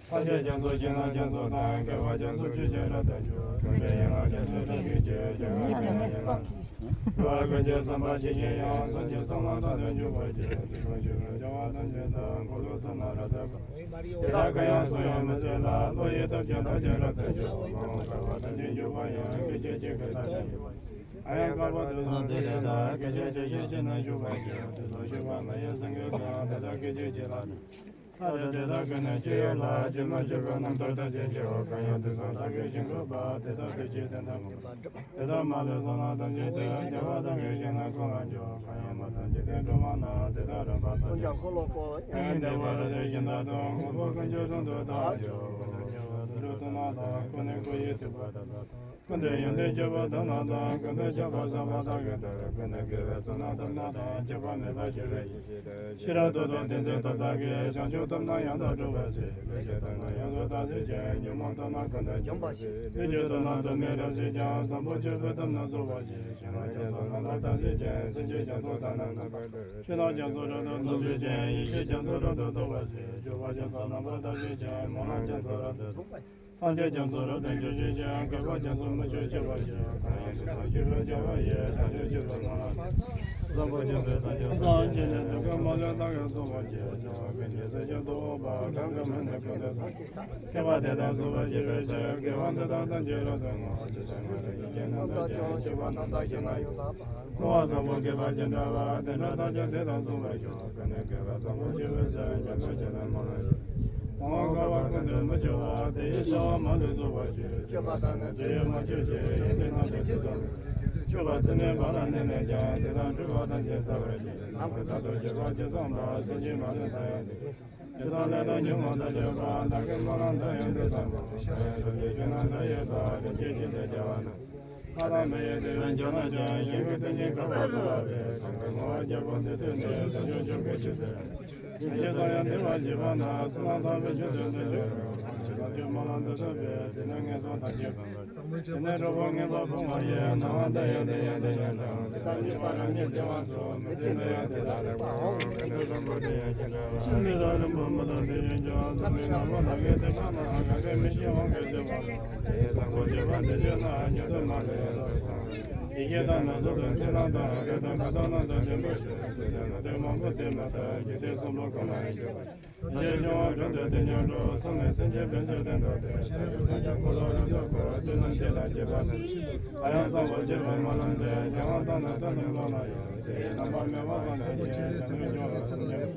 ཐམས་ཅད་རྒྱ་མཚོ་ཆེ་ན་རྒྱ་མཚོ་དང་། སྐལ་བ་རྒྱ་མཚོ་ཆུ་བཞིན་རབ་ཏུ་འཇུག །ཀུན་གྱི་ཡན་ལག་རྒྱ་མཚོའི་གྲམ་གྱིས་བསྐྱོད། རྒྱལ་བ་ཀུན་དགའ་ཡན་ལག་འགྲོ་བ་ཀུན་གྱི་བསམ་པ་ཇི་བཞིན་དབྱངས། སེམས་ཀྱི་གསང་བ་མཐར་ཐུག་འཇུག་པར་བྱེད། དུས་གསུམ་སྤྱོད་པའི་བྱ་བ་ཐམས་ཅད་དག །འཁོར་ལོ་ཚང་མ་རབ་ཏུ་འབར། དེ་དག་གང་ཡང་སུ་ཡང་མི་བཟོད་ལ། བློ་ཡི་ཐབས་ཀྱིས་བདག་ཀྱང་རབ་ཏུ་འཇུག །མ་འོངས་བསྐལ་པ་ཐམས་ཅད་འཇུག་པ་ཡང་། སྐད་ཅིག་གཅིག་གིས་བདག་ཀྱང་འཇུག །ཨ་ཡང་བསྐལ་པ་དུས་གསུམ་དུ་ཡང་དག །སྐད་ཅིག་གཅིག་གིས་ཕྱི་ནང་འཇུག་པར་བྱེད། དུས་གསུམ་སྤྱོད་པ་མི་ཡི་སེང་གེ་དང་། དེ་དག་སྐད་ཅིག་གཅིག་ལ་ཐར། ཐར་ཏེ་དེ་དག་ཀུན་ནས་སྤྱོད་ཡུལ་ལ། སྐྱེས་མ་སྐྱེས་པའི་རྣམ་ཐར་ཐམས་ཅད་ཀྱང་། གང་ཡང་དུས་གསུམ་བདག་གིས་བཞེད་དགོས་པ། དེ་དག་ཐུགས་ཀྱི་དོན་དམ་པར། དེ་དག་མ་ལུས་བསོད་ནམས་ཐམས་ཅད་དེ། རྒྱལ་བ་དག་གི་ཞིང་ན་གང་བར་འགྱུར། གང་ཡང་མ་ཐོབ་འཇིག་རྟེན་སྒྲོན་མ་ན། དེ་དག་རིམ་པ་མཐར་ཐུག་ཀུན་ཀྱང་འཁོར་ལོ་བསྐོར། ཡང་བདེ་བ་རབ་ཏུ་ཞི་མཐའ་དང་། དངོས་པོ་ཀུན་ཀྱང་དོན་དུ་ཐལ་བར་འགྱུར། ཀུན་ཏུ་སྐྱེ་བོ་དུད་འགྲོ་དུད་ནག་དང་། ཀུན་ནས་འཁོར་བའི་སྡུག་བསྔལ་རྣམས་དང་། ཀུན་ཏུ་ཡོན་ཏན་སྤྱོད་པ་དག་རྣམས་དང་། ཀུན་ཏུ་ཁྱབ་པ་བསགས་པ་དག་གི་མཐར། ཀུན་ནས་སྐྱེ་བོའི་བསོད་ནམས་ཐོབ་རྣམས་དང་། སྐྱེ་བ་མེད་པར་གྱུར་པའི་ཡེ་ཤེས་དེ། ཤེས་རབ་ཏུ་དང་ལྡན་ཚུལ་ཐབས་དག་གིས། བྱང་ཆུབ་ཐོབ་ནས་ཡང་དག་འགྲུབ་པར་བྱེད། ལུས་ཀྱི་དོན་རྣམས་ཡོངས་སུ་དག་བྱེད་ཅིང་། ཉོན་མོངས་དོན་རྣམས་ཀུན་ཏུ་འཇོམས་པར་བྱེད། ལུས་ཀྱི་དོན་རྣམས་དོན་མེད་རབ་བྱེད་ཅིང་། བཟང་པོ་སྤྱོད་པའི་ཐབས་རྣམས་རྫོགས་པར་བྱེད། ཞིང་རྣམས་རྒྱ་མཚོ་རྣམ་པར་དག་བྱེད་ཅིང་། སེམས་ཅན་རྒྱ་མཚོ་དག་རྣམས་རྣམ་པར་དག །ཆོས་རྣམས་རྒྱ་མཚོ་རབ་ཏུ་རྫོགས་བྱེད་ཅིང་། ཡེ་ཤེས་རྒྱ་མཚོ་རབ་ཏུ་རྫོགས་པར་བྱེད། སྤྱོད་པ་རྒྱ་མཚོ་རྣམ་པར་དག་བྱེད་ཅིང་། སྨོན་ལམ་རྒྱ་མཚོ་རབ་ཏུ་རྫོགས་པར་བྱེད། སངས་རྒྱས་རྒྱ་མཚོ་རབ་ཏུ་འཇུག་བྱེད་ཅིང་། བསྐལ་པ་རྒྱ་མཚོ་མུ་ཅོར་སྐྱེ་བར་བྱེད། གང་ཡང་དུས་གསུམ་སྤྱོད་པའི་བྱ་བ་ཡི། བྱང་ཆུབ་སྤྱོད་པ་སྨོན་ལམ་བཟང་པོ་སྤྱོད་པའི་ཐབས་ཀྱིས། སངས་རྒྱས་ནི་དུས་ཀུན་མ་ལུས་བདག་གིས་སྤྱོད་པར་བྱེད། བྱ་བ་ཀུན་གྱི་སྲིད་ཞིའི་དུ་འོག་པ། གང་གི་མིང་ནི་ཀུན་ཏུ་བཟང་། མཁས་པ་དེ་དག་རྫོགས་པར་བྱེད་པའི་ཕྱིར། དགེ་བ་འདི་དག་ཐམས་ཅད་རབ་ཏུ་བསྔོ། ཇི་ལྟར་སྔར་བྱས་ཀྱི་རྣམ་ཐར་ཀྱང་། སྤྱོད་པ་རྣམ་དག་གཞན་ལ་ཡང་དག་པ། བསྔོ་བ་བཟང་པོ་དགེ་བ་ཇི་འདྲ་བ། དེ་འདྲ་ཐམས་ཅད་དེ་དག་མཚུངས་པར་ཤོག །ཀུན་ནས་དགེ་བ་བཟང་པོ་སྤྱོད་པའི་ཕྱིར། རྒྱ་མཚོ་ཆེ་ལ་སྨོན་ལམ་བརྒྱ། མ་འོངས་བསྐལ་པ་ཀུན་ཏུ་མི་སྐྱོ་བ། དེ་ཡི་བྱ་བ་མ་ལུས་རྫོགས་པར་བྱེད། སྤྱོད་པ་དག་ནི་ཇི་ཡོད་མ་སྤྱོད་ཅིང་། ཡོན་ཏན་རྣམས་ཀྱང་ཇི་ཙམ་རེ་ཡོད་པར་སྤྱོད་པ་ཚད་མེད་འབར་བ་ནི་མེད་ཀྱང་། དེ་དག་འཁྲུལ་པ་ཐམས་ཅད་ཚར་བར་བྱེད། ནམ་མཁའ་ལྟ་བུར་སྤྱོད་པ་ཇི་ཙམ་པ། སེམས་ཅན་མ་ལུས་མཐའ་ཡས་དེ། ཇི་ལྟར་ལས་དང་ཉོན་མོངས་ཐམས་ཅད་པ། བདག་གི་སྨོན་ལམ་དེ་ཡང་དེ་ཙམ་པ། ཡང་ཐམས་ཅད་ཀྱི་ནང་མཐའ་ཡས་པ། དེ་སྐད་ཅེས་དེ་བྱ་བ་ནི། ལྷ་དང་མི་ཡི་དེ་བས་ཀྱང་ནག་ཅིང་། གཞན་གྱི་དོན་གྱིས་བསྐལ་པ་འཁོར་བ་པས། གང་གི་བསྔོ་བ་རྒྱལ་པོ་འདི་ཐོས་ནས། བྱང་ཆུབ་མཆོག་གི་ཆོས་ཟེར། སེམས་ཅན་ཚངས་དབྱངས་བདེ་བར་གཤེགས་པ་ན། བསོད་ནམས་དམ་པའི་ཆོས་སྟོན་དུ་གྱུར། བྱང་ཆུབ་སྨོན་ལམ་འདི་ཐོས་པས། དེ་ནས་ངན་སོང་ཐམས་ཅད་སྤངས། དེ་ནས་གྲོགས་པོ་ངན་པ་སྤོང་བ་ཡི། སྣང་བ་མཐའ་ཡས་དེ་ཡང་དེ་ཉིད་དང་། དེ་དག་གཉིས་པ་རང་ཉིད་བདེ་བ་སོགས། མི་ཚེ་འདི་ཡང་དེ་དག་ལེགས་པའོ། ཀུན་ཏུ་བཟང་པོ་དེ་ཡང་ཇི་འདྲ་བ། ཤིན་ཏུ་རབ་རིམ་པ་མི་ལྡོག་དེ་ཡིན་ཀྱང་། མཚམས་མེད་ནག་པོ་ལ་གའི་དེ་དག་ན། གང་གི་མིག་གིས་དབང་གིས་བརྩེ་བ་ལ། དེ་ཡི་བཟང་པོ་སྤྱོད་པ་འདི་སྤྱོད་ན། མྱུར་དུ་མ་ལུས་ཡོངས་སུ་སྤངས། ཡེ་ཤེས་དང་ནི་གཟུགས་ཀྱི་མཚན་རྣམས་དང་། སྐད་དང་ཁ་དོག་རྣམས་དང་ལྡན་པར་ཤོག །དེ་ལྟར་ན་དོན་མང་པོ་དེ་མི་ཐོབ། འཇིག་རྟེན་གསུམ་པོ་གང་ལ་ཡང་སྐྱེ་བ། ཐམས་ཅད་འབྱུང་བ་དྲུག་ཏུ་དེ་ཉིད་འགྲོ། གསུམ་ནི་སེམས་ཅན་ཕན་ཕྱིར་བསྟན་ཏོ། དེ་ཡི་དོན་ཀྱང་འཁོར་ལོ་རབ་ཏུ་བསྐོར། དུས་ནམ་ཞིག་ལ་སྐྱེས་པ་ནི། ཨ་ཡང་བཟང་པོ་སྤྱོད་པའི་སྨོན་ལམ་འདི། རྒྱལ་བ་དང་ནི་དོན་དམ་པ་ལ་ཡང་། དེ་ཡི་རྣམ་པར་སྨིན་པ་ཐམས་ཅད་ཀྱང་། སེམས་ཅན་འབྱུང་བ་ཀུན་ཀྱང་།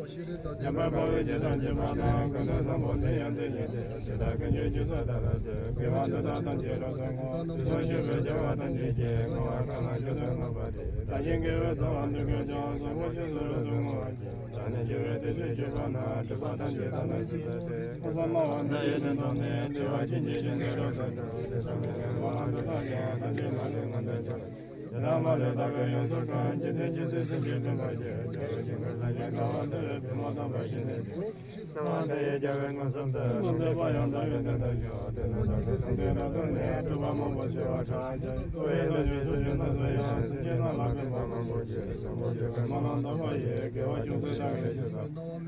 འཇམ་དཔལ་དཔའ་བོས་ཇི་ལྟར་བགྱིས་པ་ན། ཀུན་ཏུ་བཟང་པོ་དེ་ཡང་དེ་ཉིད་དེ། དེ་དག་ཀུན་གྱི་རྗེས་སུ་བདག་སློབ་སྟེ། དགེ་བ་འདི་དག་ཐམས་ཅད་རབ་ཏུ་བསྔོ། དུས་གསུམ་སྤྱོད་པའི་བྱ་བ་ཐམས་ཅད་ཀྱི། བསྔོ་བ་གང་ལ་མྱུར་དུ་བསྔོ་བ་དེས། བདག་གཞན་དགེ་བའི་རྩ་བ་འདི་ཀུན་ཀྱང་། བཟང་པོ་རྗེས་སུ་རབ་ཏུ་བསྔོ་བར་བགྱི། བདག་ནི་སྐྱེ་བོའི་དུས་སུ་སྤྱོད་པ་ན། སྒྲིབ་པ་ཐམས་ཅད་དག་ནི་ཇི་ལྟར་བྲལ། དུས་གསུམ་སྨྲ་བ་མཐའ་ཡས་དོན་རྟོགས་ནས། བདེ་བ་ཅན་གྱི་ཞིང་དུ་རབ་ཏུ་འགྲོ། དེ་ཚེ་མི་ལུས་སྨོན་ལམ་འདི་དག་ཀྱང་། ཐམས་ཅད་མ་ལུས་མངོན་དུ་གྱུར། ན་མ་ལས་དག་པའི་ཡོངས་སུ་གང་། འཇིག་རྟེན་ཇི་སྲིད་སེམས་ཅན་མཐུན་པར་སྤྱད། རྒྱལ་བའི་ཞིང་ཁམས་སངས་རྒྱས་དགའ་བ་འདིར། བི་མ་དམ་པ་བཞིན་གཤེགས་སེང་གེ་རྣམས་དང་། སྣང་བ་མཐའ་ཡས་རྒྱལ་བའི་ངོ་བསམ་དང་། ལྷ་འདོད་པ་ཡང་དག་པའི་དོན་དག་ཀྱང་། དེ་ནས་ཐར་པའི་སངས་རྒྱས་ལ་ཕྱག་འཚལ་ནས། སྒྲུབ་པ་མང་པོ་བྱེ་བ་ཕྲག་བརྒྱ། ཀུན་ཡིད་ལ་ཞུགས་སུ་འཇུག་རྣམས་སུ་ཡང་། སེམས་ཅན་རྣམས་ལ་ཕན་པ་མང་པོ་བྱེད། བཟང་པོ་སྤྱོད་པའི་སྨོན་ལམ་དམ་པ་ཡིས། དགེ་བ་ཅུང་ཟད་བསགས་པའི་ཕྱིར།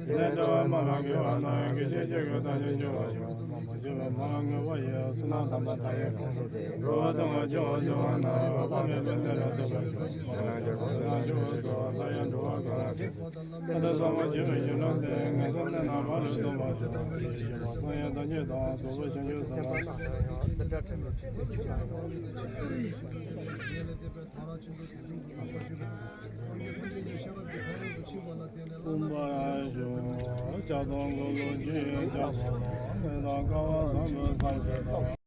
དེ་ནས་དགེ་བའི་སྨོན་ལམ་དགེ་བ་རྣམས། དགེ་བཅུ་སྤྱོད་པའི་མཐར་ཕྱིན་འབྱུང་བར་ཤོག། བཟང་པོ་སྤྱོད་པའི་སྨོན་ལམ་དགེ་བ་ཡིས། བསོད་ནམས་དམ་པ་མཐའ་ཡས་གང་དུ་བསགས། འགྲོ་བ་ཐམས་ཅད་སྐྱོབ་པར་འགྱུར་བ་ན། འོད་དཔག་མེད་པའི་གནས་ལ་ཐིམ་པར་ཤོག། དེ་ནས་སྐྱེ་བོ་ལ་སོགས་པ་ཡང་འགྲོ་བ་གང་ལ་ཕན། ཀུན་ཏུ་བཟང་པོ་སྤྱོད་པའི་བྱང་ཆུབ་སེམས། ངན་སོང་གནས་རྣམས་མ་ལུས་སྟོངས་པར་ཤོག། ཞེས་བྱ་བ་སངས་རྒྱས་བདག་ཉིད་དང་། རྫོགས་པའི་བྱང་ཆུབ་སེམས་དཔའ་རྣམས་ཀྱང་། འདི་འདྲ་ཟེར་ནས་ཁྲིད་ནས་ཁྱེད་རང་ཡོང་བ་མི་འདུག་ཅེས་བྱས་ནས། ཐར་པ་ཆེན་པོའི་དེ་ཚོ་ལ་བསྔགས་པ་ཞུ་བས། སངས་རྒྱས་ཐམས་ཅད་ཀྱང་ཤེས་རབ་ཀྱི་ཕ་རོལ་ཏུ་ཕྱིན་པ་ལ་བརྟེན་ནས་བླ་མེད་པ་ཞིག་ཏུ་ཕྱག་དང་འགུགས་ལོ་རྒྱུ་ཡི་ལྕགས་ཕག་མོ། ལས་དང་སྐལ་བ་བཟང་པོའི་སངས་རྒྱས་དང་།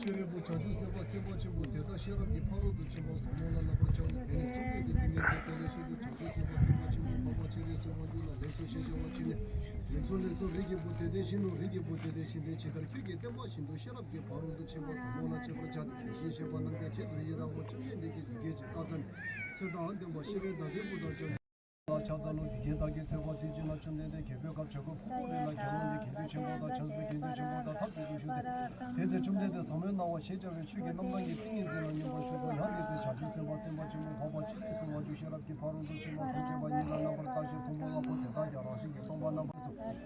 ཤེས་རབ་བུ་བྱང་ཆུབ་སེམས་དཔའ་སེམས་དཔའ་ཆེན་པོ་དེ་དག་ཤེས་རབ་ཀྱི་ཕ་རོལ་ཏུ་ཕྱིན་པ་ཟབ་མོ་ལ་བསྔགས་པར་བྱའོ། དེ་ནས་བཅོམ་ལྡན་འདས་ཀྱིས་ཉན་ཐོས་དེ་ལས་ཤེས་རབ་བུ་བྱང་ཆུབ་སེམས་དཔའ་སེམས་དཔའ་ཆེན་པོ་འཕགས་པ་སྤྱན་རས་གཟིགས་དབང་ཕྱུག་ལ་ལེགས་སོ་ཞེས་བྱ་བ་བྱིན་ནས། ལེགས་སོ་ལེགས་སོ། རིགས་ཀྱི་བུ་དེ་དེ་བཞིན་ནོ། རིགས་ཀྱི་བུ་དེ་དེ་བཞིན་ཏེ། ཇི་ལྟར་ཁྱོད་ཀྱིས་བསྟན་པ་བཞིན་དུ་ཤེས་རབ་ཀྱི་ཕ་རོལ་ཏུ་ཕྱིན་པ་ཟབ་མོ་ལ་སྤྱད་པར་བྱ་སྟེ། དེ་བཞིན་གཤེགས་པ་རྣམས་ཀྱང་རྗེས་སུ་ཡི་རང་ངོ་། བཅོམ་ལྡན་འདས་ཀྱིས་འདི་སྐད་ཅེས་བཀའ་སྩལ་ནས། ཚེ་དང་ལྡན་པ་ཤེས་རབ་དང་ལྡན་པ་དང་བྱང་ཆུབ་ལ་ཕྱག་འཚལ་ལོ། འདི་སྐད་བདག་གིས་ཐོས་པ་དེ་ཅི་ན། བཅོམ་ལྡན་འདས་རྒྱལ་པོའི་ཁབ་བྱ་རྒོད་ཕུང་པོའི་རི་ལ་དགེ་སློང་གི་དགེ་འདུན་ཆེན་པོ་དང་། བྱང་ཆུབ་ཀྱི་དགེ་འདུན་ཆེན་པོ་དང་ཐབས་གཅིག་ཏུ་བཞུགས་ཏེ། དེ་ཚེ་བཅོམ་ལྡན་འདས་ཟབ་མོའི་སྣང་བ་ཞེས་བྱ་བའི་ཆོས་ཀྱི་རྣམ་ཐར་གྱི་ཏིང་ངེ་འཛིན་ལ་སྙོམས་པར་ཞུགས་པ། ཡང་དེ་ཚེ་བྱང་ཆུབ་སེམས་དཔའ་སེམས་དཔའ་ཆེན་པོ་འཕགས་པ་སྤྱན་རས་གཟིགས་དབང་ཕྱུག་ཤེས་རབ་ཀྱི་ཕ་རོལ་ཏུ་ཕྱིན་པ་ཟུང་འཇུག་པ་ཉིད་ལ་རྣམ་པར་བལྟ་ཞིང་། ཕུང་པོ་ལྔ་པོ་དེ་དག་ཀྱང་རང་བཞིན་གྱིས་སྟོང་པ་རྣམ་པ་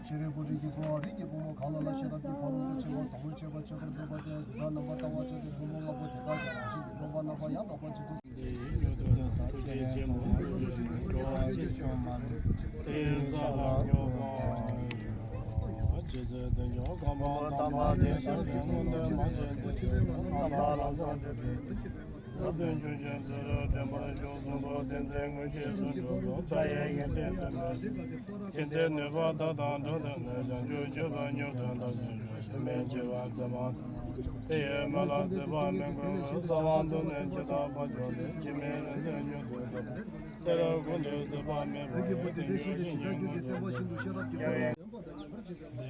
ཤེས་རབ་ཀྱི་བུ་རིགས་ཀྱི་བུའམ་རིགས་ཀྱི་བུ་མོ་གང་ལ་ལ་ཤེས་རབ་ཀྱི་ཕ་རོལ་ཏུ་ཕྱིན་པ་ཟབ་མོ་སྤྱད་པ་ཇི་ལྟར་འདོད་པ་དེ་ཡང་དེ་དག་རྣམ་པར་བལྟ་བར་བྱ་སྟེ། ཕུང་པོ་ལྔ་པོ་དེ་དག་ཀྱང་རང་བཞིན་གྱིས་སྟོང་པ་རྣམ་པ་ཡང་དག་པར་རྗེས་སུ། ལྷ་བདུན་ཅུ་ཅན་ཚུལ་དྲན་པར་ཤོག། གསུམ་པོ་བསྟན་འཛིན་དངོས་གཞི་བརྩོན་འགྲུས་སོགས། མཐའ་ཡས་ཡོན་ཏན་ལྡན་པའི་མཁྱེན་བརྩེ་ནུས་པ་དག་དང་འགྲོགས་ཏེ་ནས། བྱང་ཆུབ་སྤྱོད་པ་མྱུར་དུ་དར་ཞིང་རྒྱས། དེ་མིན་སྐྱེ་བ་ཕྱི་མ་དེ་ཡི་མི་ལ་སྲིད་པ་མི་དགོས་པའི། ས་དབང་དུ་ནི་ཇི་ལྟ་བར་འགྱུར་ཏེ། སྐྱེ་མེད་རིག་འཛིན་མྱུར་དུ་ཐོབ། ཚེ་རབས་ཀུན་ཏུ་སྲིད་པ་མེད་པ་ཡི། དེ་ཉིད་ཤེས་ཤིང་ཇི་ལྟར་འགྱུར་གྱི་བསྟན་པ་བཞིན་དུ་ཤེས་རབ་ཀྱི་བདེ་བ་ཅན་དུ་སྐྱེ་བ།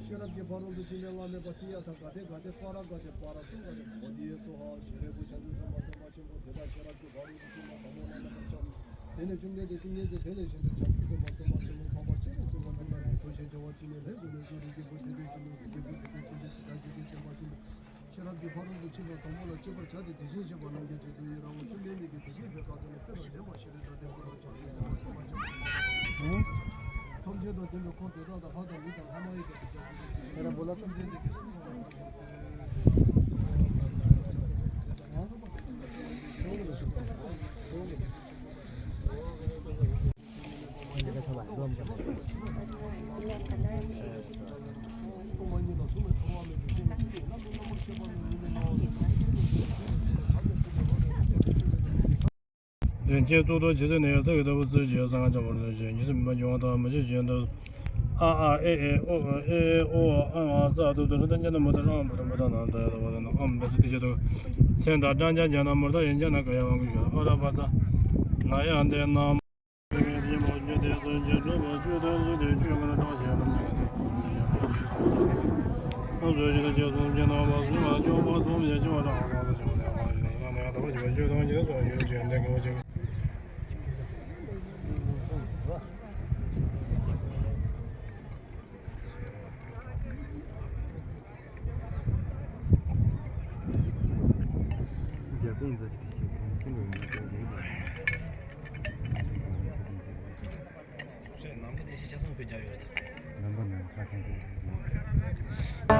ཤེས་རབ་ཀྱི་ཕ་རོལ་ཏུ་ཕྱིན་པའི་བླ་མེད་པ་ཏདྱ་ཐཱ། ག་ཏེ་ག་ཏེ་པཱ་ར་ག་ཏེ་པཱ་ར་སུ་ག་ཏེ་བོ་དྷི་སྭཱ་ཧཱ། ཤེས་རབ་བུ་བྱང་ཆུབ་སེམས་དཔའ་སེམས་དཔའ་ཆེན་པོ་དེ་དག་ཤེས་རབ་ཀྱི་ཕ་རོལ་ཏུ་ཕྱིན་པ་ཟབ་མོ་ལ་རྣམ་པར་བལྟ་ཞིང་། དེ་ནས་བཅོམ་ལྡན་འདས་ཏིང་ངེ་འཛིན་དེ་ལས་བཞེངས་ཏེ། བྱང་ཆུབ་སེམས་དཔའ་སེམས་དཔའ་ཆེན་པོ་འཕགས་པ་སྤྱན་རས་གཟིགས་དབང་ཕྱུག་ལ་ལེགས་སོ་ཞེས་བྱ་བ་བྱིན་ནས། ལེགས་སོ་ལེགས་སོ། རིགས་ཀྱི་བུ་དེ་དེ་བཞིན་ནོ། རིགས་ཀྱི་བུ་དེ་དེ་བཞིན་ཏེ། ཇི་ལྟར་ཁྱོད་ཀྱིས་བསྟན་པ་བཞིན་དུ་ཤེས་རབ་ཀྱི་ཕ་རོལ་ཏུ་ཕྱིན་པ་ཟབ་མོ་ལ་སྤྱད་པར་བྱ་སྟེ། དེ་བཞིན་གཤེགས་པ་རྣམས་ཀྱང་རྗེས་སུ་ཡི་རང་ངོ་། བཅོམ་ལྡན་འདས་ཀྱིས་དེ་སྐད་ཅེས་བཀའ་སྩལ་ནས། ཚེ་དང་ལྡན་པ་ཤེས་རབ་དང་ལྡན་པ་དང་། བྱང་ཆུབ་སེམས་དཔའ་སེམས་དཔའ་ཆེན་པོ་ཐམས་ཅད་དང་ལྡན་པའི་འཁོར་དེ་དག་ལ་ལྷ་དང་མི་དང་ལྷ་མ་ཡིན་པ་དེ་ཚོ་ཇི་ལྟར་ཁྱོད་ཀྱིས་བསྟན་པ་བཞིན་དུ་བཅོམ་ལྡན་འདས་ཀྱིས་གསུངས་པ་ལྟར། རིན་ཆེན་གཙུག་ཏོར་ཇི་སྲིད་ནས་ཡོད་ཚད་ཀྱི་ལྟ་བུ་བརྩོན་ཅིང་སེམས་ཀྱང་བྱམས་པར་སྤྱད་ཅིང་། ཉེས་སུ་མི་འབག་འབྱུང་བ་དང་མི་ཤེས་བཞིན་དུ། ཨ་ཨ་ཨེ་ཨེ་ཨོ་ཨོ་ཨེ་ཨེ་ཨོ་ཨ་ཨ་ས་ཏུ་ཏུ་རི་ཏ་ཉ་ན་མུ་ད་ར་ཨམ་བུ་ཏ་མུ་ད་ན་ད་ཡ་ད་བ་ད་ན་ཨམ་བེ་སུ་ཏི་ཇ་དུ། སེན་ད་ཏྲ་ཉ་ཇ་ན་མུ་ད་ཡན་ཇ་ན་ག་ཡ་ཝང་གི་ཞུ་ཨ་ར་བ་ས། ན་ཡ་འདི་ན། ནམ་པ་ནས་ཁ་ཤས་ཤིག